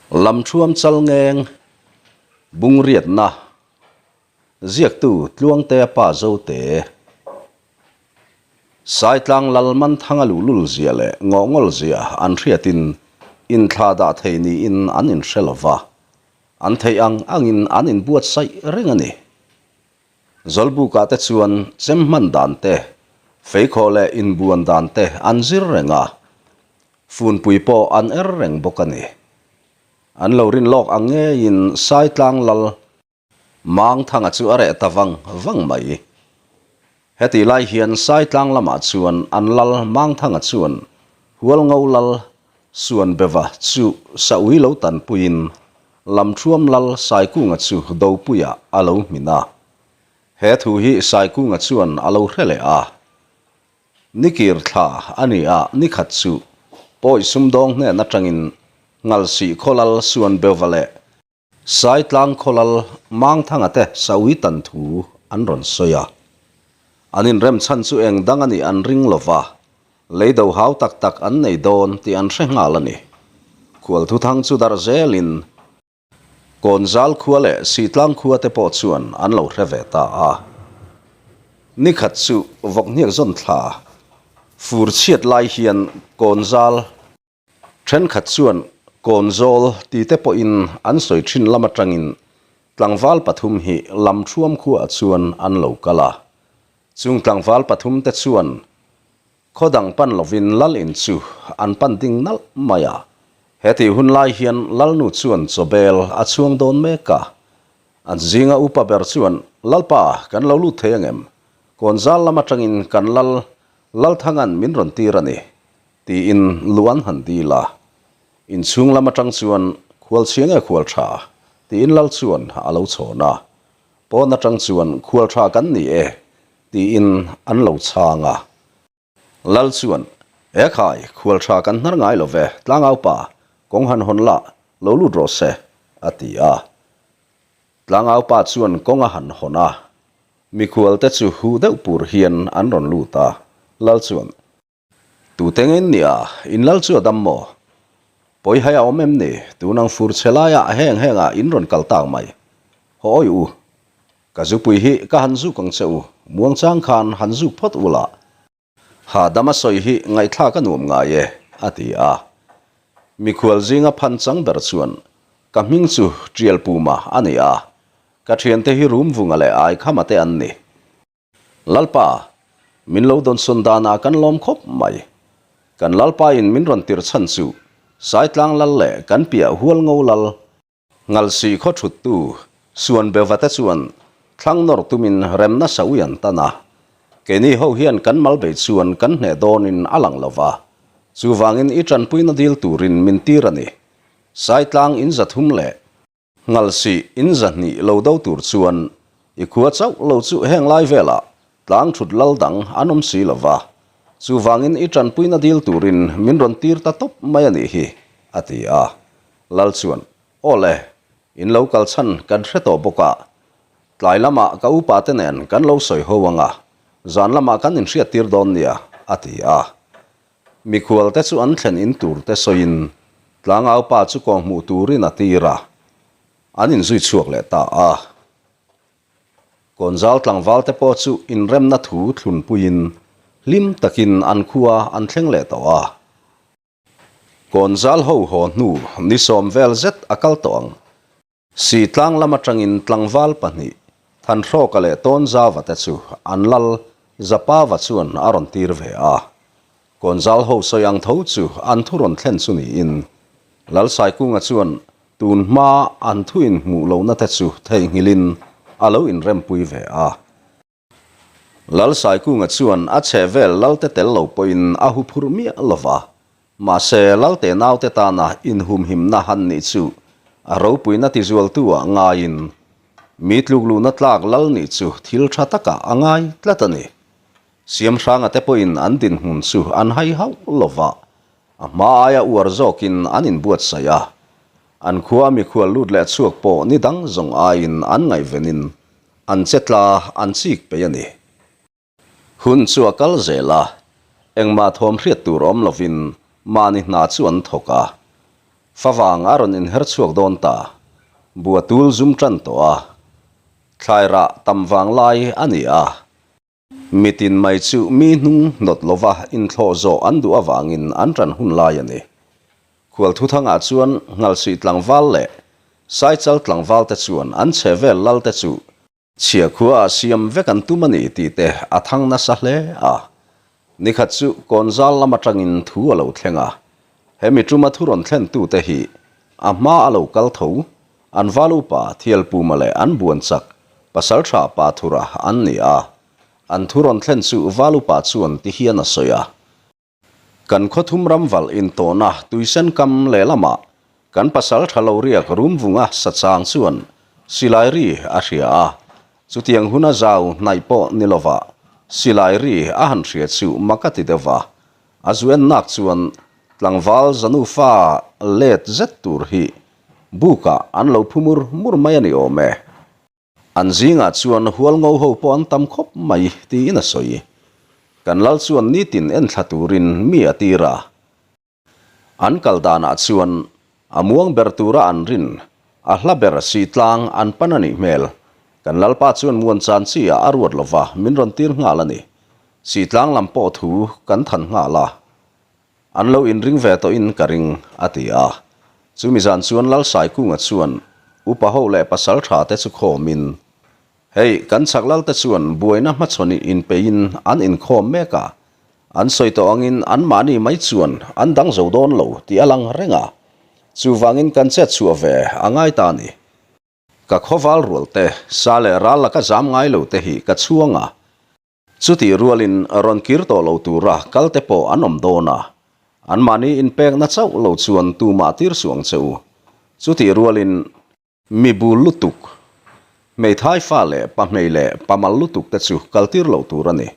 Lamthuam Chalngeng, Bungriatna, Ziaktu Tluangtea Pa Zote, Saitlang Lal Manthanga luhlul zia leh ngawhngawl zia an hriatin inthlah dah thei niin an inhre lo va, an theih ang angin an inbuatsaih reng a ni. Zawlbukah te chuan chem hman dan te, feikhawh leh inbuan dan te an zir reng a, funpui pawh an er reng bawk a ni. An lo rin lawk ang ngeiin Saitlang Lal Mangthanga chu a reh ta vang vang mai. Hetih lai hian Saitlang lamah chuan an Lal Mangthanga chuan Hualngo Lal Suanbeva chu Saui lo tanpuiin Lamthuam Lal Saikunga chu Dopuiah a lo hmin a. He thu hi Saikunga chuan a lo hre leh a. Nikir thla a ni a, nikhat chu Pawi sumdawng hnen atangin Ngalsih khaw Lal Suanbeva leh Saitlang khaw Lal Mangthanga te Saui tan thu an rawn sawi a. An inremchhan chu eng dang a nih an ring lo va, lei do hau tak tak an nei dawn tih an hre nghal a ni. Khual thuthang chu darh zelin Kawnzal khua leh Sitlang khua te pawh chuan an lo hre ve ta a. Nikhat chu vawkhniak zawn thla fur chhiat lai hian Kawnzal Thenkhat chuan Kawnzawl ti te pawhin an sawi thin lam atangin tlangval pathum hi Lamthuam khuaah chuan an lo kal a. Chung tlangval pathum te chuan khaw dang pan lovin Lal in chu an pan ding nalh mai a. He tih hun lai hian Lalnu chuan chawbel a chhuang dawn mek a. An zinga upa ber chuan, Lalpa, kan lo lut thei angem? Kawnzal lam atangin kan Lal Lalthanga'n min rawn tir a ni. Tiin lu an han dil a. Inchhung lam atang chuan khual chhia nge khual tha? Tiin lal chuan a lo chhawn a. Pawn atang chuan khual tha kan ni e tiin an lo chhang a. Lal chuan, E khai, khual tha kan hnar ngai lo ve, tlangau pa, kawng han hawn la, lo lut rawh se, a ti a. Tlangau pa chuan kawng a han hawn a. Mikhual te chu huh deuh pur hian an rawn lut a. Lal chuan, Tute nge in nih a, in lal chu a dam maw? Pawi hai a awm em ni? Tun ang fur chhe laiah heng hengah in rawn kal tak mai. Haw awi u. Ka zupui hi ka han zuk ang che u, muangchang khan han zuk phawt u la. Hahdam a sawi hi ngaihthlak a nuam ngai e, a ti a. Mikhual zinga phan chang ber chuan, Ka hming chu Tialpuma a ni a, ka thiante hi Rumvunga leh Aikhama te an ni. Lalpa, min lo dawnsawn danah kan lawm khawp mai. Kan Lalpa in min rawn tirh chhan chu Saitlang Lal leh kan piah Hualngo Lal, Ngalsih khaw thuttu Suanbeuva te chuan thlang nawr tumin remna saui an tan a. Keini ho hian kan mal bei chuan kan hneh dawnin a lang lo va, chuvangin i tanpuina dil turin min tir a ni. Saitlang in 300 leh Ngalsih in 200 lo do tur chuan i khua chauh lo chu heng lai velah tlang thut lal dang an awm si lo va, chuvangin i tanpuina dil turin min rawn tir ta tawp mai a nih hi, a ti a. Lal chuan, Aw le, in lo kal chhan kan hre tawh bawk a, tlai lamah ka upa te nen kan lo sawi ho ang a, zan lamah kan inhriattir dawn nia, a ti a. Mikhual te chu an thlen in tur te sawiin tlangau pa chu kawng hmuh turin a tir a, an inzui chhuak leh ta a. Kawnzal tlangval te pawh chu inremna thu thlunpuiin hlim takin an khua an thleng leh tawh a. Kawnzal ho haw hnu ni sawm vel zet a kal tawh ang. Si tlang lam atangin tlangval pahnih, Thanhrawka leh Tawnzava te chu an lal Zapava chuan a rawn tir ve a. Kawnzal ho sawi ang tho chu an thu rawn thlen chu niin, Lal Saikunga chuan tun hma an thu inhmuh lohna te chu theihnghilhin a lo inrempui ve a. Lal Saikunga chuan a chhehvel Lalte tel lo pawhin a huphurh miah lo va, mahse Lalte naute tana inhumhimna han nih chu a ropuina tizualtu-ah ngaiin mi tlukluhna tlak Lal nih chu thil tha takah a ngai tlat a ni. Siamhranga te pawhin an dinhmun chu an hai hauh lo va, a hma aia uar zawkin an inbuatsaih a, an khua mikhual lut leh chhuak pawh ni dang zawng aiin an ngaihvenin An che tla an chik peih a ni. Hun chu a kal zel a, engmah thawm hriat tur awm lovin mahni hna chu an thawk a. Favang a rawn inher chhuak dawn ta. Bua tul zum tan tawh a. Thlai rah tam vang lai a ni a. Mitin mai chu mi hnung hnawt lova inthlawh zawh an duh avangin an ṭan hun lai a ni. Khualthuthangah chuan Ngalsih tlangval leh Saichal tlangvalte chuan an chhe vel lalte chu Chhia khua ah siam vek an tum a ni tih te a thang nasa hle a. Nikhat chu Kawnzal lam atangin thu a lo thleng a. Hemi tuma thu rawn thlen tute hi a hma a lo kal tho, an val upa Thialpuma leh an buan chak Pasaltha Pathura an ni a. An thu rawn thlen chu val upa chuan ti hian a sawi a. Kan khawthum ram valh intawhna tuisen kam lehlamah kan pasal tha lo riak rumvunga sachang chuan silai ri a hria a, chutiang huna zau hnaih pawh ni lova silai ri a han hria chu mak a ti deuh va, a zu ennak chuan tlangval zanufa let zet tur hi bukah an lo phu mur mur mai a ni awm e. An zingah chuan hualngo ho pawh an tam khawp mai tiin a sawi. Kan lal chuan nitin enthla turin mi a tir a. An kal danah chuan a muang ber tura an rin, a hla ber si tlang an pan a nih hmel. Kan lalpa chuan muan chan chi ah a ruat lova min rawn tir nghal a ni. Si tlang lam pawh thu kan than nghal a. An lo inring ve tawhin ka ring, a ti a. Chumi zan chuan Lalsaikunga chuan upa ho leh pasal tha te chu khawmin, Hei, kan chhak lal te chuan buaina hmachhawn inpeiin an inkhawm mek a, an sawi tawh angin anmahni mai chuan an dang zo dawn lo tih a lang reng a, chuvangin kan chet chhuah ve a ngai ta a ni. Ka khawval rual te, sa leh ral laka zam ngai lo te hi ka chhuang a, Chutih rualin rawn kir tawh lo tura kal te pawh an awm dawn a, anmahni inpekna chauh lo chuan tumah tir suh ang che u. Chutih rualin mi bul lutuk, hmeithai fa leh pahmei leh pamal lutuk te chu kal tir loh tur a ni.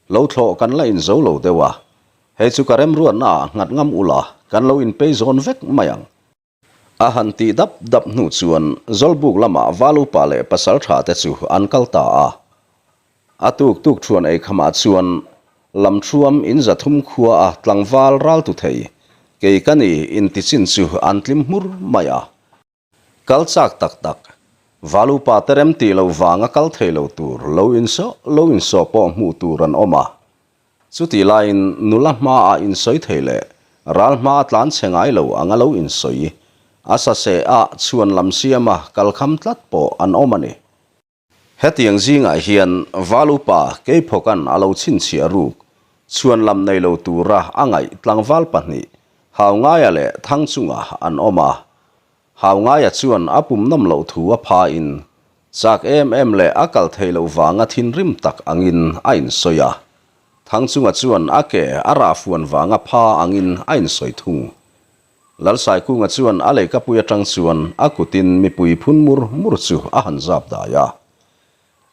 Lo thlawh kan la inzo lo deuh a, hei chu ka remruatna ah nghat ngam ula kan lo inpei zawn vek mai ang. A han tih dap dap hnu chuan Zawlbuk lamah Val upa leh pasal tha te chu an kal ta a. A tuk tuk thuan ei khamah chuan Lamthuam in 300 khua a tlangval ral tu thei kei ka ni inti chin chu an tlim hmur mai a. Kal chak tak tak, Val upa te rem tih loh vanga kal thei lo tur lo insawh lo insawh pawh hmuh tur an awm a. Chutih laiin nula hmaah insawi thei leh ral hmaa tlan chhe ngai lo anga lo insawi, a saseh a chhuan lam siama kal kham tlat pawh an awm a ni. Hetiang zingah hian Val upa Keiphawka'n a lo chhinchhiah ruk, chhuan lam nei lo tura a ngaih tlangval pahnih, Haungaia leh Thangchunga an awm a. Haungaia chuan a pum nawm loh thu a phain, chak em em leh a kal thei loh vanga thinrim tak angin a insawi a. Thangchunga chuan a ke a rah fuan vanga pha angin a insawi thung. Lalsaikunga chuan a leikapui atang chuan a kutin mipui phun mur mur chu a han zap dai a.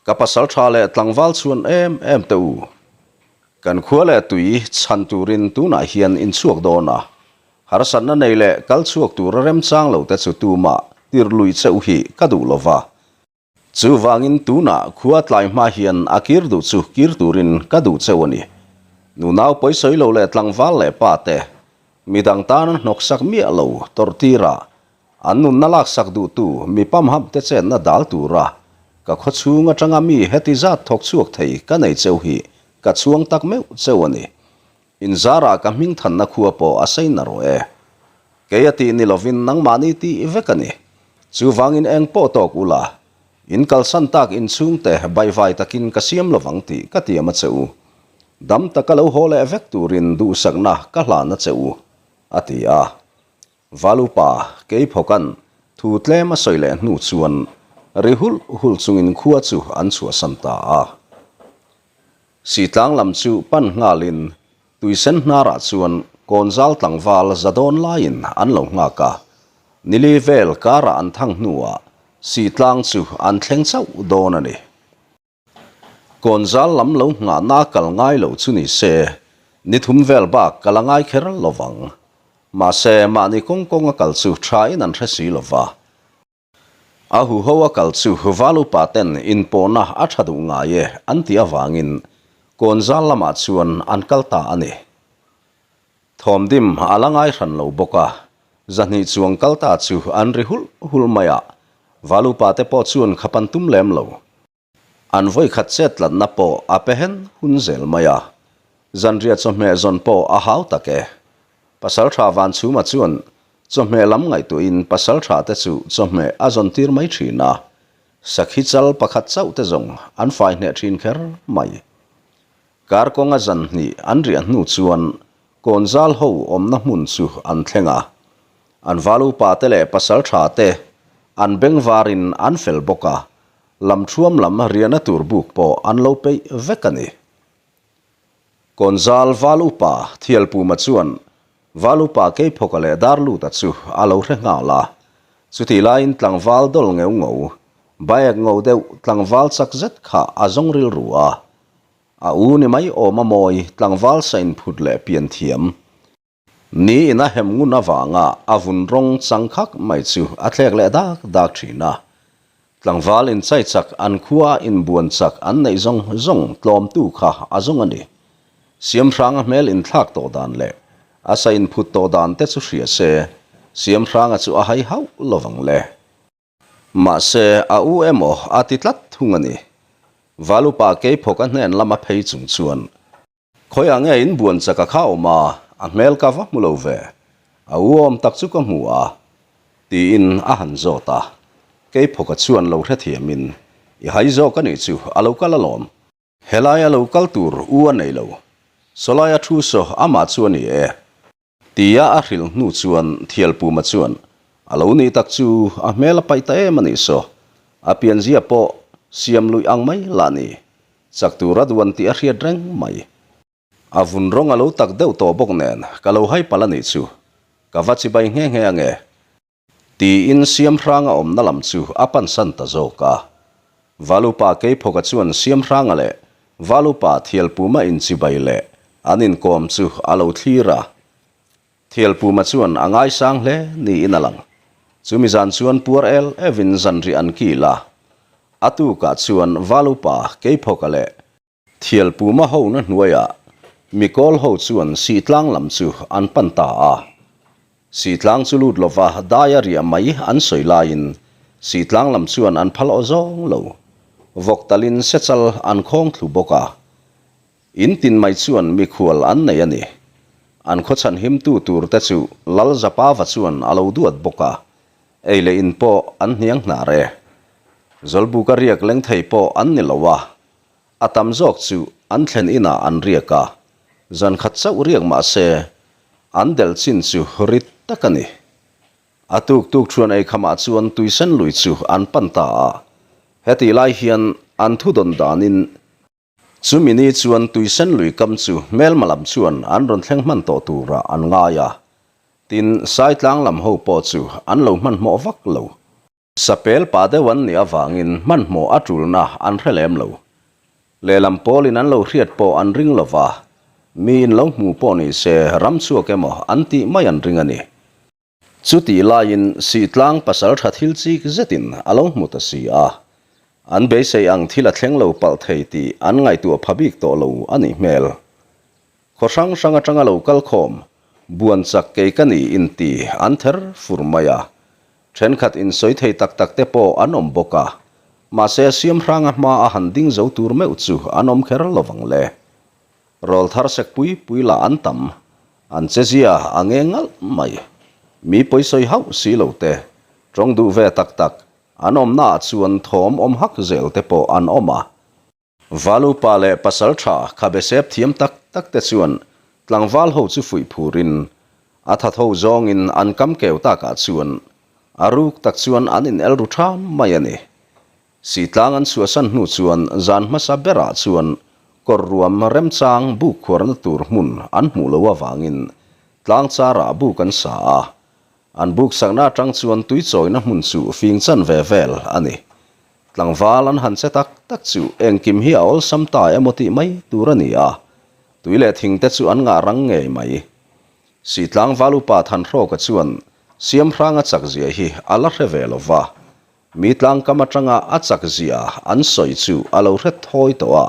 Ka pasal tha leh tlangval chhuan em em te u. Kan khua leh tui chhan turin tunah hian inchhuak dawn a. Harsatna nei leh kal chhuak tura remchang lo te chu tumah tir lui cheuh hi ka duh lo va. Chuvangin tunah khua tlai hma hian a kir duh chu kir turin ka duh cheuh a ni. Nunau pawisawi lo leh tlangval leh pa te, midang tana hnawksak miah lo tawrh tirah an nunna laksak duhtu mi pamham te chenna dal tura ka khawchhung atanga mi heti zat thawk chhuak thei ka nei cheuh hi ka chhuang tak meuh cheuh a ni. Inzarah ka hming thanna khua pawh a sei na rawh e. Kei a tih ni lovin nangmahni tih vek a ni. Chuvangin eng pawh tawk ula, in kalsan tak inchhungte baihvai takin ka siam lovang tih ka tiam a che u. Dam taka lo haw leh vek turin duhsakna ka hlan a che u, a ti a. Valupa Keiphawka'n thu tlem a sawi leh hnu chuan ri hulh hulh chungin khua chu an chhuahsan ta a. Sitlang lam chu pan nghalin tuisen hnarah chuan kawnzal tlangval za dawn laiin an lo nghak a, nili vel karah an thang hnuah Sitlang chu an thleng chauh dawn a ni. Kawnzal lam lo nghahna kal ngai lo chu ni se, ni thum vel bak ka la ngai kher lo vang. Mahse, mahni kawng kawnga kal chu thain an hre si lo va. A huho a kal chu Val upa ten inpawhna a tha duh ngai e an tih avangin Kawnzal lamah chuan an kal ta a ni. Thawmdim a la ngai hran lo bawk a. 200 chuang kal ta chu an ri hulh hulh mai a, Valupa te pawh chuan khap an tum lem lo. An vawikhat chet tlatna pawh a pe hen hun zel mai a, zanriah chawhmeh zawn pawh a hau tak e. Pasaltha Vanchhuma chuan chawhmeh lam ngaihtuahin pasaltha te chu chawhmeh a zawn tir mai thin a, sakhi chal pakhat chauh te zawng an fai hneh thin kher mai. Kar kawnga zan hnih an riah hnu chuan Kawnzal ho awmna hmun chu an thleng a, an val upa te leh pasaltha te an bengvarin an fel bawk a, lamthuam lam riahna tur buk pawh an lo peih vek a ni. Kawnzal val upa Thialpuma chuan val upa Keiphawka leh Darluta chu a lo hre nghal a, chutih laiin tlangval dawl ngeu ngo, baek ngo deuh tlangval chak zet kha a zawng rilru a, A u ni mai awm a mawi tlangval sa inphut leh pian thiam. Ni in a hem ngun avanga a vun rawng chang khak mai chu a thlek leh dak dak thin a. Tlangval inchai chak an khua inbuan chak an neih zawng zawng tlawmtu kha a zawng a ni. Siamhranga hmel inthlak tawh dan leh a sa inphut tawh dan te chu hria se Siamhranga chu a hai hauh lovang le. Mahse, a u emaw a ti tlat thung a ni. Valupa Keiphawka hnen lama phei chung chuan, Khawiah nge in buan chak a kha awm a, a hmel ka va hmu lo ve. A u awm tak chu ka hmu a, tiin a han zawt a. Keiphawka chuan lo hrethiamin, I hai zawk a nih chu, a lo kal alawm. Helaia lo kal tur u a nei lo. Sawlaia thu saw amah chu a ni e. Tia a hrilh hnu chuan Thialpuma chuan, A lo nih tak chu a hmel a paih ta em a nih saw, a pianzia pawh siam luih ang mai lah ni, chak tur a duan tih a hriat reng mai. A vun rawng a lo tak deuh tawh bawk nen ka lo hai palh a nih chu, ka va chibai nghe nghe ange. Tiin Siamhranga awmna lam chu a pansan ta zawk a. Valupa Keiphawka chuan Siamhranga leh Valupa Thialpuma inchibai leh an inkawm chu a lo thlir a. Thialpuma chuan a ngaisang hle niin a lang. Chumi zan chuan puar el evin zanriah an kil a. A tukah chuan Valupa Keiphawka leh Thialpuma hona hnuaiah mikawl ho chuan Sihtlang lam chu an pan ta a. Sihtlang chu lut lova daia riah mai an sawi laiin Sihtlang lam chuan an phal aw zawng lo. Vawk talin sechal an khawng thlu bawk a. In tin mai chuan mikhual an nei a ni. An khawchhan himtu tur te chu Lal Zapava chuan a lo duat bawk a. Ei leh in pawh an hniang hnar e. Zawlbuka riak leng thei pawh an ni lo a. A tam zawk chu an thlen inah an riak a, zan khat chauh riak mah se an delh chin chu rit tak a ni. A tuk tuk thuan ei khamah chuan tuisen lui chu an pan ta a, hetih lai hian an thu dawn danin chumi ni chuan tuisen lui kam chu hmelma lam chuan an rawn thleng hman tawh turah an ngai a, tin Saitlang lam ho pawh chu an lo hmanhmawh vak lo. Sapel pa deuh an nih avangin hmanhmawh a tulna an hre lem lo. Lehlam pawlin an lo hriat pawh an ring lo va, miin lo hmu pawh ni se ram chhuak emaw an tih mai an ring a ni. Chutih laiin Sihtlang pasal tha thil chik zetin a lo hmu ta si a, an beisei ang thil a thleng lo palh thei tih an ngaihtuah pha bik tawh lo a nih hmel. Khaw hrang hrang atanga lo kal khawm, buan chak kei ka ni inti an ther fur mai a, Thenkhat insawi thei tak tak te pawh an awm bawk a, mahse Siamhranga hma a han ding zo tur meuh chu an awm kher lo vang le. Rawlthar sek pui pui lah an tam, an chezia a nge ngalh mai. Mi pawisawi hauh si lo te, tawng duh ve tak tak an awmnaah chuan thawm awm hak zel te pawh an awm a. Valupa leh pasal tha khabe sep thiam tak tak te chuan tlangval ho chu fuih phurin a that ho zawngin an kam keu takah chuan a ruk tak chuan an in el ru tham mai a ni. Sitlang an chhuahsan hnu chuan zan hmasa berah chuan kawr ruam remchang buk khuarna tur hmun an hmuh loh avangin tlang charah buk an sa a, an buk sakna atang chuan tui chawina hmun chu fing chan ve vel a ni. Tlangval an han che tak tak chu engkim hi a awlsam ta emaw tih mai tur a ni a, tui leh thing te chu an ngah rang ngei mai. Si tlangval upa Thanhrawka chuan Siamhranga chak zia hi a la hre ve lo va, mi tlangkam atanga a chak zia an sawi chu a lo hre thawi tawh a,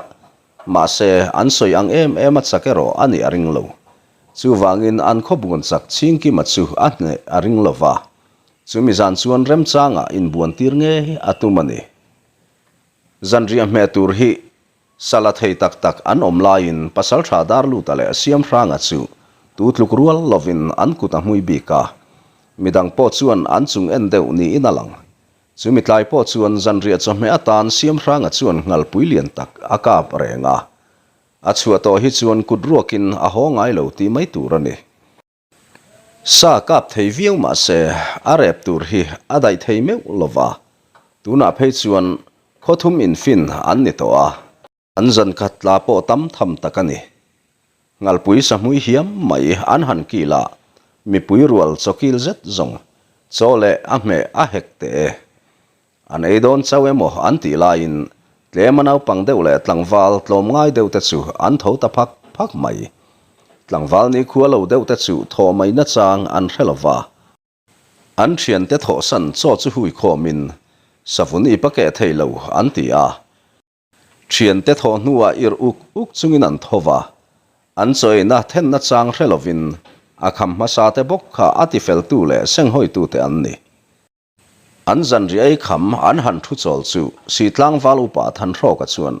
mahse an sawi ang em em a chak erawh a nih a ring lo. Chuvangin an khaw buan chak Chhingkima chu a hneh a ring lo va, chumi zan chuan remchangah inbuantir ngei a tum a ni. Zanriah hmeh tur hi Sala thei tak tak an awm laiin Pasalṭha Darluta leh Siamhranga chu tu tluk rual lovin an kut a hmui bik a, midang pawh chuan an chung en deuh niin a lang. Chumi tlai pawh chuan zanriah chawhmeh atan Siamhranga chuan nghalpui lian tak a kap reng a, a chhuah tawh hi chuan kut ruakin a haw ngai lo tih mai tur a ni. Sa kap thei viau mah se a rep tur hi a daih thei meuh lo va, tunah phei chuan khawthum infin an ni tawh a. An zan khat tla pawh tam tham tak a ni. Ngalpui sahmui hiam mai an han kil a, mipui rual chawkil zet zawng chaw leh a hmeh a hek teh e. An ei dawn chauh emaw an tih laiin tlema naupang deuh leh tlangval tlawmngai deuh te chu an tho ta phak phak mai. Tlangval nikhua lo deuh te chu thawh mai nachang an hre lo va. An thiante thawhsan chaw chu hui khawmin savun i pakeh thei lo an ti a. Thiante thawh hnuah ir uk uk chungin an tho va. An chaweina thenna chang hre lovin a kham hmasa te bawk kha a tifeltu leh senghawitu te an ni. An zanriah ei kham an han thu chawl chu Sihtlang val upa Thanhrawka chuan,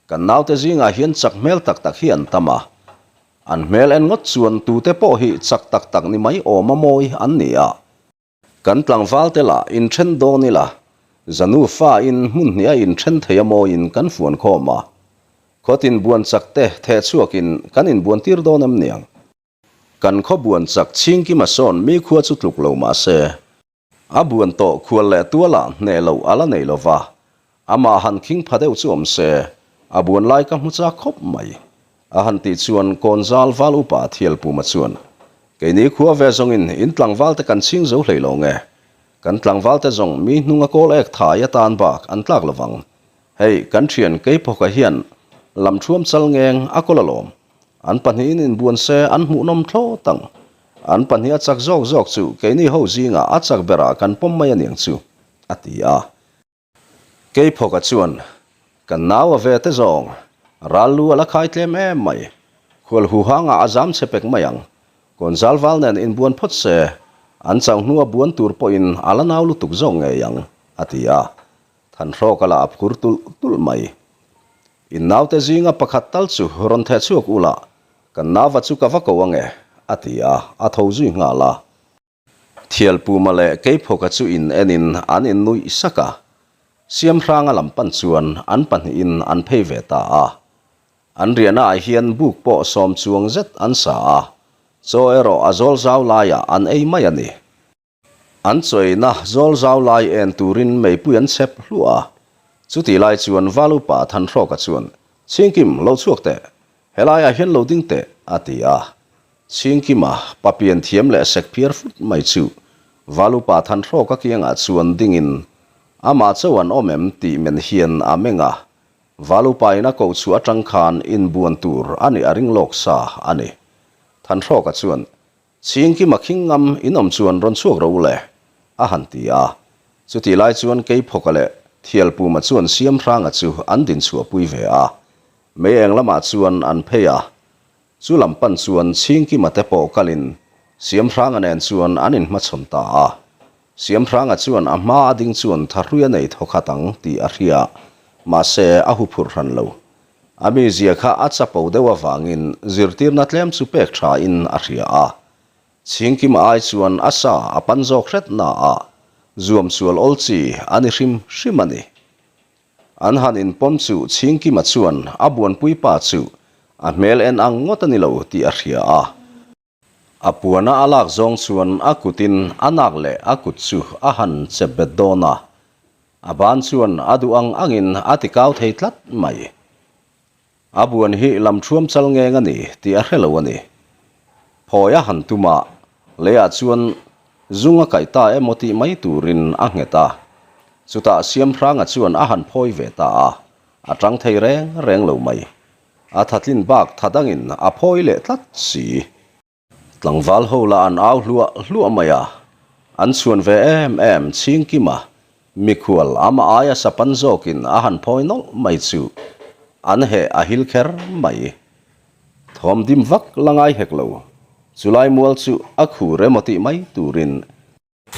Kan naute zingah hian chak hmel tak tak hi an tam a. An hmel en ngawt chuan tute pawh hi chak tak tak ni mai awm a mawi an ni a. Kan tlangvalte lah inthen dawn ila, zanu fa in hmun hnih a inthen thei a mawiin kan fuan khawm a. Khawtin buan chak te theh chhuakin kan inbuan tir dawn em niang? Kan khaw buan chak Chhingkima sawn mi khua chu tluk lo mah se, a buan tawh khual leh tualah hneh loh a la nei lo va, amah han khing pha deuh chu awm se, a buan lai ka hmu chak khawp mai. A han tih chuan Kawnzal val upa Thialpuma chuan, Keini khua ve zawngin in tlangval te kan chhing zo hlei lo nge? Kan tlangval te zawng mi hnunga kawl ek thai atan bak an tlak lo vang. Hei, kan thian Keipawka hian lamthuam chal ngeng a kawl alawm. An pahnihin inbuan se an hmuhnawm thlawt ang. An pahnih a chak zawk zawk chu keini ho zingah a chak berah kan pawm mai aniang chu, a ti a. Keiphawka chuan, Kan nau a ve te zawng, ral lu a la khai tlem em mai. Khual huhangah a zam che pek mai ang. Kawnzal val nen inbuan phawt se, an chau hnua buan tur pawhin a la nau lutuk zawk ngei ang, a ti a. Thanhrawka lah a phur tulh tulh mai. In naute zinga pakhat tal chu rawn theh chhuak ula, kan nauva chu ka va ko ange, a ti a, a tho zui nghal a. Thialpuma leh Keiphawka chu in enin an innuih sak a, Siamhranga lam pan chuan an pahnihin an phei ve ta a. An riahnaah hian buk pawh sawm chuang zet an sa a, chaw erawh a zawl zau laiah an ei mai a ni. An chawiina zawl zau lai en turin meipui an chhep hluah a. Chutih lai chuan Val upa Thanhrawka chuan, Chhingkim, lo chhuak teh. Helaiah hian lo ding teh, a ti a. Chhingkima pa pian thiam leh sek phiar fut mai chu Val upa Thanhrawka kiangah chuan dingin amah cho an awm em tih men hian a meng a. Val upain a koh chhuah atang khan inbuan tur a nih a ring lawk sa a ni. Thanhrawka chuan, Chhingkima khing ngam in awm chuan rawn chhuak ro le, a han ti a. Chutih lai chuan Keiphawka leh Thialpuma chuan Siamhranga chu an din chhuahpui ve a. Mei eng lamah chuan an phei a. Chu lam pan chuan Chhingkima te pawh kalin Siamhranga nen chuan an inhmachhawn ta a. Siamhranga chuan a hma a ding chuan thahrui a nei thawkhat ang tih a hria, mahse a huphurh hran lo. A mizia kha a chapo deuh avangin zirtirna tlem chu pek thain a hria a. Chhingkima ai chuan a sa a pan zawk hret naah zuam sual awl chi a ni hrim hrim a ni. An han inpawm chu Chhingkima chuan a buanpui pa chu a hmel en ang ngawt a ni lo tih a hria a. A puana a lak zawng chuan a kutin a nak leh a kut chu a han chep bet dawn a, a ban chuan a duh ang angin a ti kau thei tlat mai. A buan hi lam thuam chal ngeng a ni tih a hre lo a ni. Phawi a han tum a, leiah chuan zung a kaih ta emaw tih mai turin a nghet a. Chutah Siamhranga chuan a han phawi ve ta a, a tang thei reng reng lo mai. A thatlin bak tha dangin a phawi leh tlat si. Tlangval ho lah an au hluah hluah mai a, an chhuan ve em em Chhingkima mikhual amah aia sapan zawkin a han phawi nawlh mai chu an heh a hil kher mai. Thawm dim vak la ngai hek lo. Chulai mual chu a khur emaw tih mai turin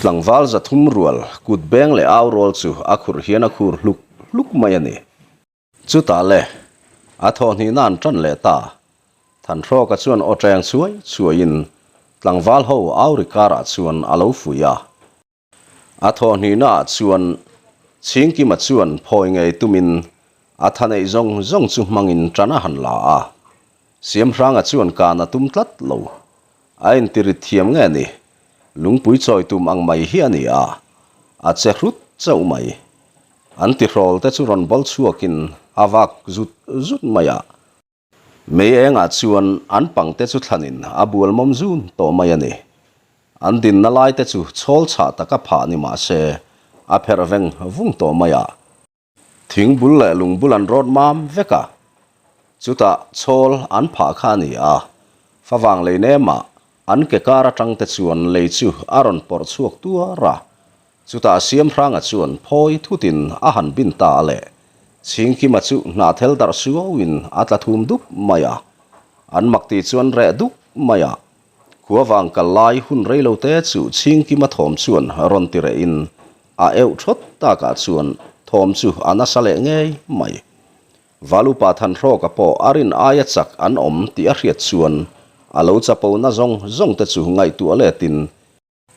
tlangval 300 rual kut beng leh au rawl chu a khurh hian a khur hluk hluk mai a ni. Chutah le, a thawhhnihna an tan leh ta. Thanhrawka chuan aw teng chhuai chhuaiin tlangval ho au ri karah chuan a lo fuih a. A thawhhnihnaah chuan Chhingkima chuan phawi ngei tumin a tha neih zawng zawng chu hmangin tan a han la a. Siamhranga chuan kan a tum tlat lo. A intirit thiam nge ni? Lungpui chawi tum ang mai hi a ni a, a che hrut chauh mai. An tihrawl te chu rawn bawl chhuakin a vak zut zut mai a. Mei engah chuan an pang te chu thlanin a bual mawm zun tawh mai a ni. An dinna lai te chu chhawl chhah taka phah ni mah se a pherh veng vung tawh mai a. Thing bul leh lung bul an rawt mam vek a, chutah chhawl an phah kha a ni a, favang lei nemah an ke kar atang te chuan lei chu a rawn pawrh chhuak tuar a, chutah Siamhranga chuan phawi thutin a han bin ta a le, Chhingkima chu hnahthel darh suauin a tla thum dup mai a, an mak tih chuan reh duk mai a, Khuavang kal lai hun rei lo te chu Chhingkima thawm chuan rawn ti rehin A euh thawt takah chuan thawm chu a nasa leh ngei mai. Valupa Thanhrawka pawh a rin aia chak an awm tih a hriat chuan a lo chapona zawng zawng te chu ngaihtuah letin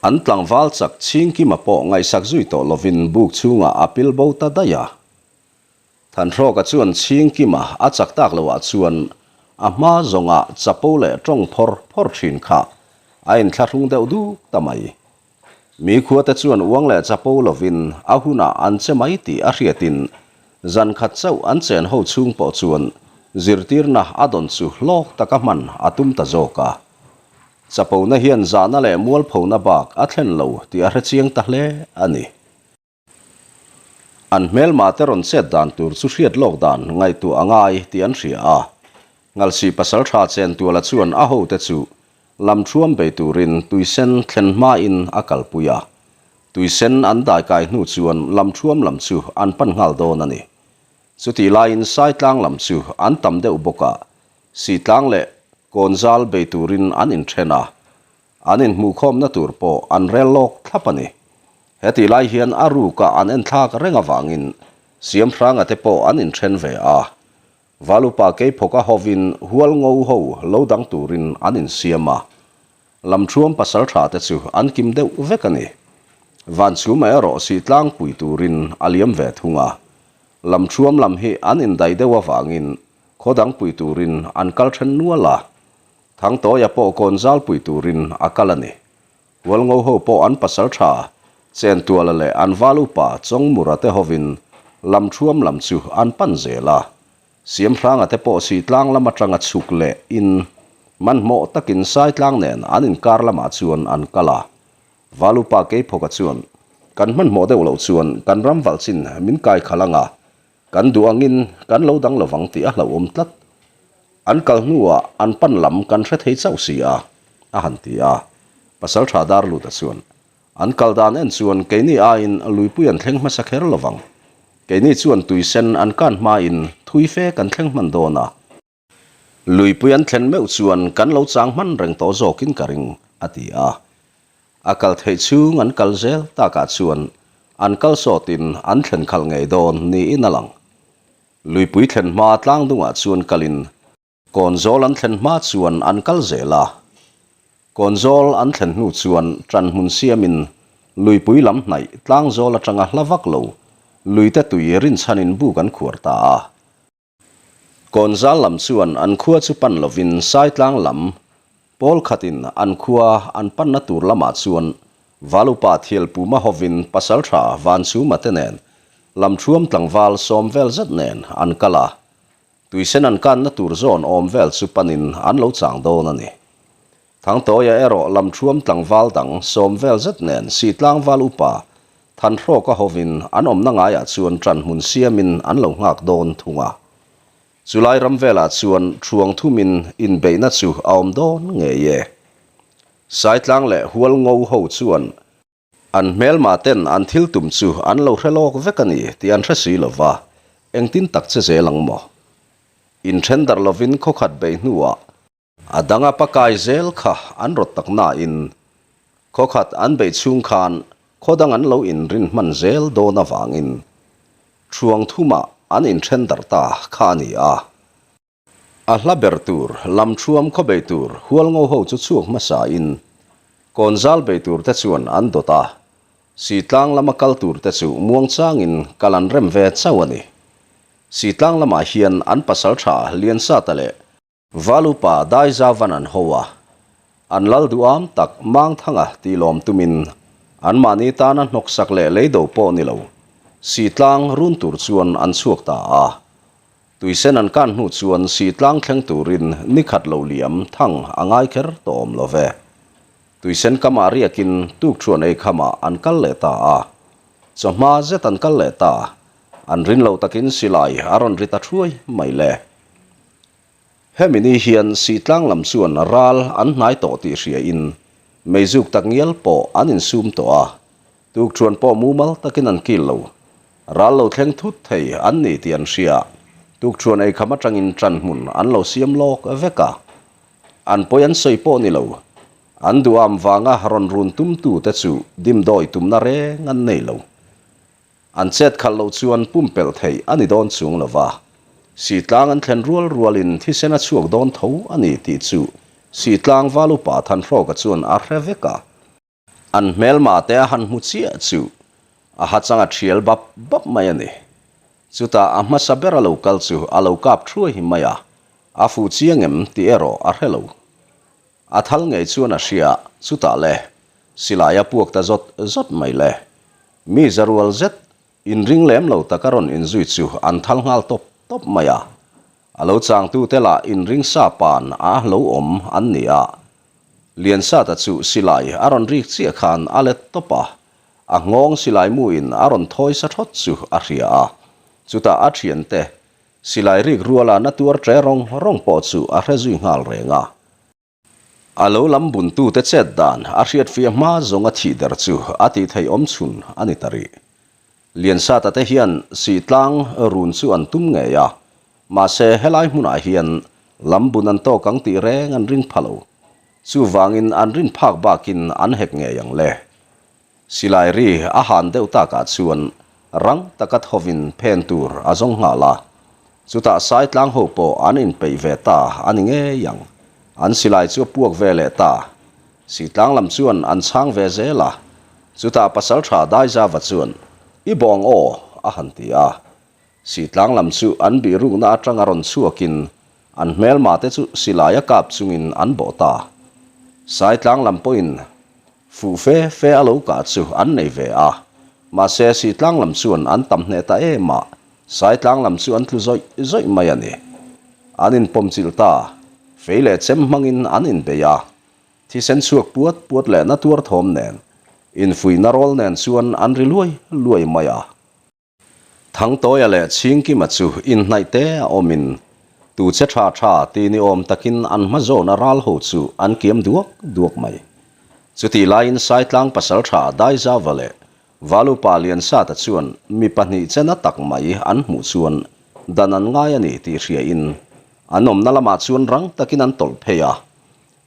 an tlangval chak Chhingkima pawh ngaihsak zui tawh lovin buk chhungah a pil bo ta daih a. Thanhrawka chuan Chhingkima a chak tak loah chuan a hma zawngah chapo leh tawng phawr phawr thin kha a inthlahrung deuh duk ta mai. Mi khuate chuan uang leh chapo lovin a hunah an che mai tih a hriatin zan khat chauh an chen ho chhung pawh chuan zirtirna a dawn chu hlawk taka hman a tum ta zawk a. Chapona hian zahna leh mualphona bak a thlen lo tih a hrechiang ta hle a ni. An hmelma te rawn chet dan tur chu hriat lawk dan ngaihtuah a ngai tih an hria a. Ngalsi pasaltha Chentuala chuan a hote chu lam thuam bei turin tuisen thlen hmain a kalpui a. Tuisen an daikai hnu chuan lam thuam lam chu an pan nghal dawn a ni. Chutih laiin Saitlang lam chu an tam deuh bawk a, Sitlang leh Kawnzal bei turin an inthen a. An inhmuhkhawmna tur pawh an rel lawk thlap a ni. Hetih lai hian a ruka an enthlak reng avangin Siamhranga te pawh an inthen ve a. Valupa Keiphawka hovin Hualngo ho lo dang turin an insiam a. Lamthuam pasaltha te chu an kim deuh vek a ni. Vanchhuma erawh Sihtlangpui turin a liam ve thung a. Lamthuam lam hi an indaih deuh avangin khaw dangpui turin an kal then nual a. Thangtawia pawh kawn zalpui turin a kal a ni. Hualngo ho pawh an pasal tha, Chentuala leh an val upa Chawngmura te hovin Lamthuam lam chu an pan zel a. Siamhranga te pawh Sihtlang lam atanga chhuk leh in hmanhmawh takin Saitlang nen an inkar lamah chuan an kal a. Val upa Keiphawka chuan, Kan hmanhmawh deuh loh chuan kan ram valh chin min kai khalh anga, Kan duh angin kan lo dang lovang tih a hlauhawm tlat. An kal hnuah an pan lam kan hre thei chauh si a, a han ti a. Pasaltha Darluta chuan, An kal dan en chuan keini aiin luipui an thleng hmasa kher lovang. Keini chuan tuisen an kan hmain thui fe kan thleng hman dawn a. Luipui an thlen meuh chuan kan lo chang hman reng tawh zawkin ka ring, a ti a. A kal theih chhung an kal zel takah chuan an kal sawtin an thlen khalh ngei dawn niin a lang. Luipui thlen hma tlang dungah chuan kalin Kawnzawl an thlen hma chuan an kal zel a. Kawnzawl an thlen hnu chuan ṭanhmun siamin luipui lam hnaih tlangzawl aṭanga hla vak lo luite tui rinchhanin buk an khuar ta a. Kawnzal lam chuan an khua chu pan lovin Saitlang lam pawl khatin an khua an panna tur lamah chuan Valupa Thialpuma hovin Pasaltha Vanchhuma te nen Lamthuam tlangval sawm vel zet nen an kal a, tuisen an kanna tur zawn awm vel chu panin an lo chang dawn a ni. Thangtawia erawh Lamthuam tlangval dang sawm vel zet nen Sitlangval upa Thanhrawka hovin an awmna ngaiah chuan ṭanhmun siamin an lo nghak dawn thung a. Chulai ram velah chuan ṭhuang thumin inbeihna chu a awm dawn ngei e. Saitlang leh Hualngo ho chuan an hmelma ten an thil tum chu an lo hre lawk vek a ni tih an hre si lo va, engtin tak che zel ang maw? Inṭhen darh lovin khawkhat beih hnuah. A danga pakai zel kha an rawt tak nain khaw khat an beih chhung khan khaw dang an lo inrin hman zel dawn avangin Thuang thumah an inthen darh ta kha a ni a. A hla ber tur, lam thuam khaw bei tur hualngo ho chu chhuak hmasain kawnzal bei tur te chuan an dawt a, Sitlang lama kal tur te chu muangchangin kal an rem ve chauh a ni. Sitlang lamah hian an pasaltha Liansata leh Valupa Daizavan an ho a, an lal duham tak Mangthanga tih lawm tumin anmahni tana hnawksak leh leido pawh ni lo Sitlang run tur chuan an chhuak ta a. Tuisen an kan hnu chuan Sitlang thleng turin ni khat lo liam thang a ngai kher tawh awm lo ve. Tuisen kamah riakin tukṭhuan ei khamah an kal leh ta a. Chawhma zet an kal leh ta. An rin lo takin silai a rawn ri ta thuai mai le. Hemi ni hian Sitlang lam chuan ral an hnai tawh tih hriain meizuk tak ngial pawh an insum tawh a, tukṭhuan pawh mumal takin an kil lo. Ral lo thleng thut thei an ni tih an hria. Tukṭhuan eikham aṭangin ṭan hmun an lo siam lawk vek a. An pawi an sawi pawh ni lo. An duham vanga rawn run tumtute chu dimdawi tumna reng an nei lo. An chet khalh loh chuan pumpelh theih a ni dawn chung lo va, Sitlang an thlen rual rualin thisen a chhuak dawn tho a ni tih chu Sitlang val upa Thanhrawka chuan a hre vek a. An hmelma te a han hmu chiah chu a hachang a thial bap bap mai a ni. Chutah a hmasa ber a lo kal chu a lo kap thuai hi mai a, a fuh chiang em tih erawh a hre lo. A thal ngei chuan a hria, chutah le, silai a puak ta zawt zawt mai le. Mi zarual zet, inring lem lo taka rawn inzui chu an thal nghal tawp tawp mai a. A lo changtute lah inring sa pan a lo awm an ni a. Liansata chu silai a rawn rik chiah khan a let tawp a, a nghawng silai muin a rawn thawi sa thawt chu a hria a. Chutah a thiante silai rik ruala na tuar ṭe rawng rawng pawh chu a hre zui nghal reng a. A lo lam buntute chet dan a hriatfiah hma zawng a thih der chu a tih theih awm chhun a ni ta rih. Liansata te hian Sihtlang run chu an tum ngei a, mahse helai hmunah hian lam bun an tawk ang tih reng an ring pha lo. Chuvangin an rin phak bakin an hek ngei ang le. Silai ri a han deuh takah chuan rang taka thovin phen tur a zawng nghal a. Chutah Saitlang ho pawh an inpeih ve ta a ni ngei ang. An silai chu a puak ve leh ta. Sitlang lam chuan an chhang ve zel a. Chutah Pasaltha Daizava chuan, I bawng aw! a han ti a. Sitlang lam chu an bihrukna atanga rawn chhuakin an hmelma te chu silai a kap chungin an bawh ta. Saitlang lam pawhin Fuh fe fe a lo kah chu an nei ve a, mahse Sitlang lam chuan an tam hneh ta em a, Saitlang lam chu an tlu zawih zawih mai a ni. An inpawmchilh ta, fei leh chem hmangin an inbei a, thisen chhuak puat puat leh na tuar thawm nen, infuihna rawl nen chuan an ri luai luai mai a. Thangtawia leh Chhingkima chu inhnaih te a awmin tu che tha tha ti ni awm takin an hma zawna ral ho chu an kiam duak duak mai. Chutih laiin Saitlang pasaltha Daizava leh Valupa Liansata chuan mi pahnih chena tak mai an hmuh chuan dan an ngai a ni tih hriain an awmna lamah chuan rang takin an tawlh phei a.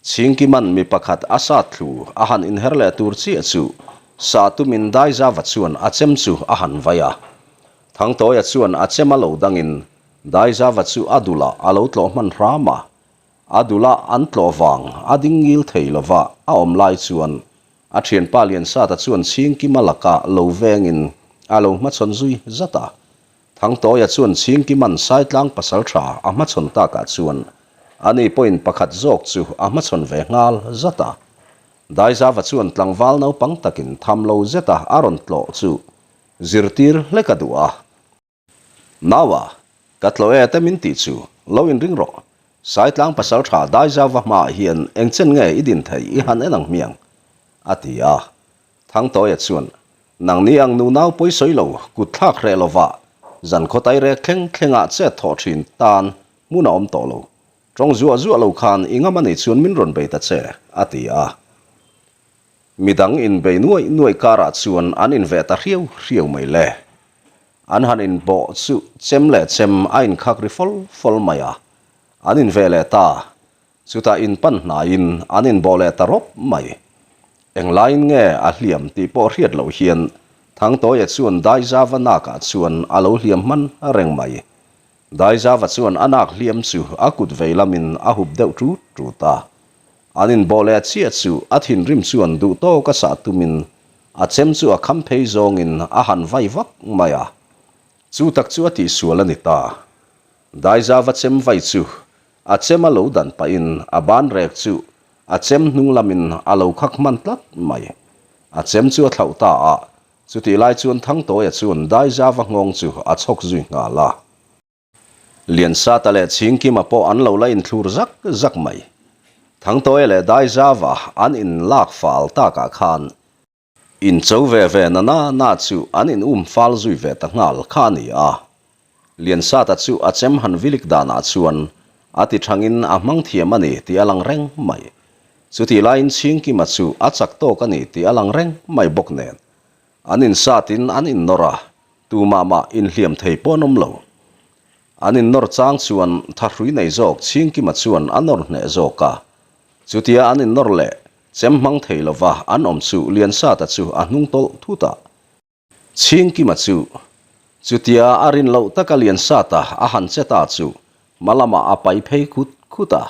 Chhingkiman mi pakhat a sat thlu a han inher leh tur chiah chu sa tumin Daizava chuan a chem chu a han vai a. Thangtawia chuan a chem a lo dangin Daizava chu a dulah a lo tlawh hman hram a. A dulah an tlawh vang a ding ngil thei lova a awm lai chuan a thianpa Liansata chuan Chhingkima laka lo vengin a lo hmachhawn zui zat a. Thangtawia chuan Chhingkiman Saitlang pasaltha a hmachhawn takah chuan ani pawhin pakhat zawk chu a hmachhawn ve nghal zat a. Daizava chuan tlangval naupang takin tham lo zeta a rawn tlawh chu zirtir hlek a duh a. Naua, ka tlawh e te min tih chu lo inring rawh. Saitlang pasaltha Daizava hmaah hian engchen nge i din theih i han en ang hmiang? a ti a. Thangtawia chuan, Nangni ang nu nau pawi sawi lo, kut thlak hreh lova zan khaw tai rek thleng thlengah chet thawh thin tan hmun a awm tawh lo. Tawng zuah zuah lo khan i ngam a nih chuan min rawn bei ta che, a ti a. Midang inbei nuaih nuaih karah chuan an inveh ta hriau hriau mai le. An han inbawh chu chem leh chem a inkhak ri fawl fawl mai a. An inveh leh ta. Chutah in pan hnaiin an inbawh leh ta rawp mai. Englaiin nge a hliam tih pawh hriat loh hian Thangtawia chuan Daizava nakah chuan a lo hliam hman reng mai. Daizava chuan a nak hliam chu a kut vei lamin a hup deuh ṭut ṭut a. An inbawh leh chiah chu a thinrim chuan duh tawk a sah tumin a chem chu a kham phei zawngin a han vai vak mai a. Chu tak chu a tihsual a ni ta. Daizava chem vai chu a chem a lo dan pahin a ban rek chu a chem hnung lamin a lo khak hman tlat mai. A chem chu a thlauh ta a, chutih lai chuan Thangtawia chuan Daizava nghawng chu a chhawk zui nghal a. Liansata leh Chhingkima pawh an lo la inthlur zak zak mai. Thangtawia leh Daizava an inlak fal takah khan incho ve ve na na na chu an in um fal zui ve ta nghal kha a ni a. Liansata chu a chem han vilik danah chuan a ti thangin a hmang thiam a ni tih a lang reng mai. Chutih laiin Chhingkima chu a chak tawk a ni tih a lang reng mai bawk nen. An insatin an innawr a, Tumah mah inhliam thei pawh an awm lo. An innawr chang chuan thahrui nei zawk Chhingkima chuan a nawr hneh zawk a. Chutia an innawr leh chem hmang thei lova an awm chu Liansata chu a hnung tawlh thut a. Chhingkima chu chutia a rin loh taka Liansata a han che ta chu hma lamah a pai phei khut khut a.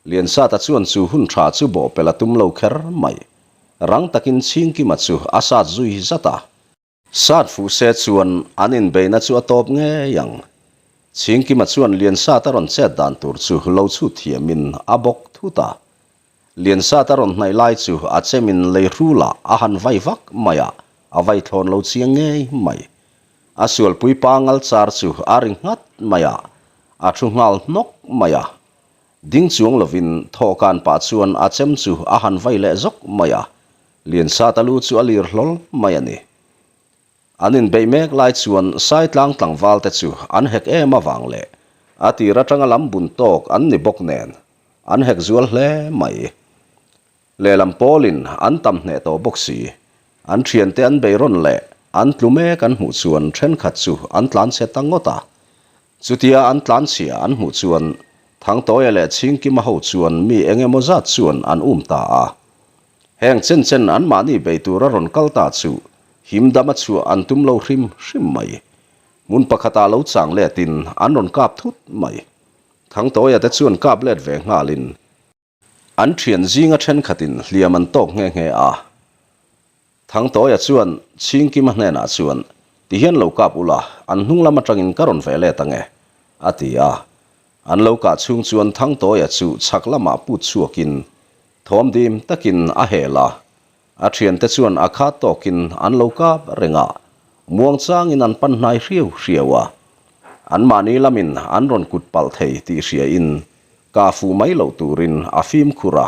Liansata chuan chu hun tha chu bawhpelh a tum lo kher mai. Rang takin Chhingkima chu a sat zui zat a. Sat fuh se chuan an inbeihna chu a tawp ngei ang. Chhingkima chuan Liansat a rawn chet dan tur chu lo chhut thiamin a bawk thut a. Liansat a rawn hnaih lai chu a chemin lei hrulah a han vai vak mai a, a vai thlawn lo chiang ngei mai. A sualpui pangal char chu a ri nghat mai a, a thu nghal hnawk mai a. Ding chuang lovin thawhkan pah chuan a chem chu a han vai leh zawk mai a, Liansata lu chu a lir hlawl mai a ni. An inbeih mek lai chuan Saitlang tlangval te chu an hek em avang leh a tir atanga lam bun tawk an ni bawk nen an hek zual hle mai. Lehlam pawlin an tam hneh tawh bawk si. An thiante an bei rawn leh an tlu mek an hmuh chuan thenkhat chu an tlanchhe ta ngawt a. Chutia an tlanchhia an hmuh chuan Thangtawia leh Chhingkima ho chuan mi eng emaw zat chuan an um ta a. Heng chen chen anmahni bei tura rawn kal ta chu him dama chhuah an tum lo hrim hrim mai. Hmun pakhatah lo chang letin an rawn kap thut mai. Thangtawia te chuan kap let ve nghalin an thian zinga thenkhatin hliam an tawk nghe nghe a. Thangtawia chuan Chhingkima hnenah chuan tihian lo kap ula an hnung lam atangin ka rawn ve let ange a ti a. An lo kah chhung chuan Thangtawia chu chhak lamah put chhuakin Thawm dim takin a hel a, a thiante chuan a khat tawkin an lo kap reng a, muangchangin an pan hnai hriau hriau a. Anmahni lamin an rawn kut palh thei tih hriain kah fuh mai loh turin a fimkhur a.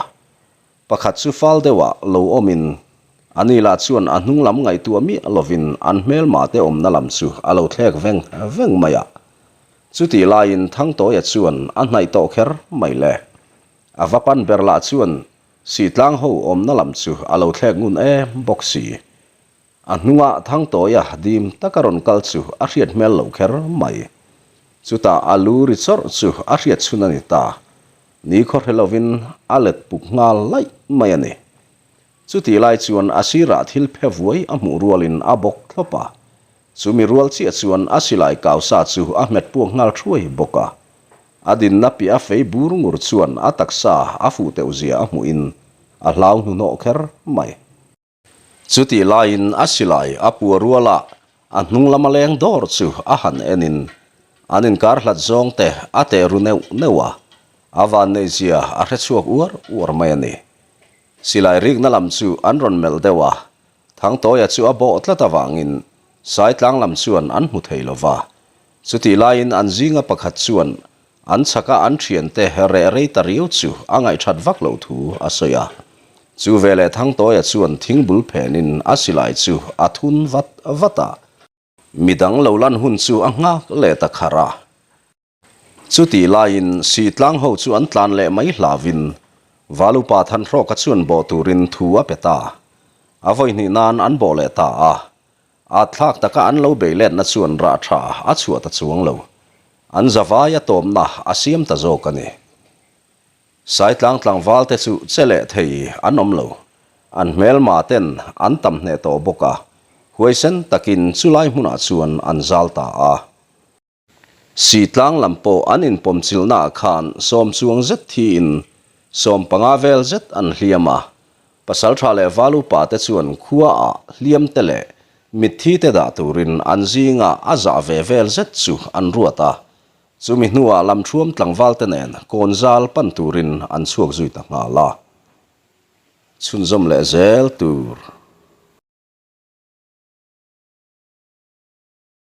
Pakhat chu fal deuhah lo awmin ani lah chuan a hnung lam ngaihtuah miah lovin an hmelma te awmna lam chu a lo thlek veng veng mai a. Chutih laiin Thangtawia chuan a hnaih tawh kher mai le. A va pan ber lah chuan Sitlang ho awmna lam chu a lo thlek ngun em bawk si. A hnunga Thangtawia dim taka rawn kal chu a hriat hmel lo kher mai. Chutah a lu ri chawrh chu a hriat chhun a ni ta. Ni khaw hre lovin a let puk nghal laih mai a ni. Chutih lai chuan a sirah thil phe vuai a hmuh rualin a bawk thlawp a. Chumi rual chiah chuan a silai kau sa chu a hmet puak nghal thuai bawk a. A dinna piah a fei bur ngur chuan a taksa a fuh teuh zia a hmuhin a hlau hnuhnawh kher mai. Chutih laiin a silai a pua ruala a hnung lama leng dawr chu a han enin an inkar hlat zawng te a teh ru neuh neuh a, a vanneih zia a hre chhuak uar uar mai a ni. Silai rikna lam chu an rawn melh deuh a, Thangtawia chu a bawh tlat avangin Saitlang lam chuan an hmu thei lo va. Chutih laiin an zinga pakhat chuan an chhaka an thiante reh rei ta riau chu a ngaihthat vak loh thu a sawi a. Chu veleh Thangtawia chuan thingbul phenin a silai chu a thun vat vat a. Midang lo lan hun chu a nghak leh ta kharh a. Chutih laiin Sihtlang ho chu an tlan leh mai hlauhin Valupa Thanhrawka chuan bawh turin thu a pe ta. A vawi hnih nan an bawh leh ta a. At thlak taka an lo bei letna chuan rah tha a chhuah ta chuang lo. An zavai a tawmna a siam ta zawk a ni. Saitlang tlangvalte chu che leh thei an awm lo. An hmelma ten an tam hneh tawh bawk a, huaisen takin chulai hmunah chuan an zal ta a. Sitlang lam pawh an inpawmchilhnaah khan sawm chuang zet thiin 15 vel zet an hliam a, Pasaltha leh Valupa te chuan khuaah hliam te leh mitthi te dah turin an zingah a zah ve vel zet chu an ruat a, chumi hnuah lamthuam tlangval te nen kawnzal pan turin an chhuak zui ta nghal a. Chhunzawm leh zel tur.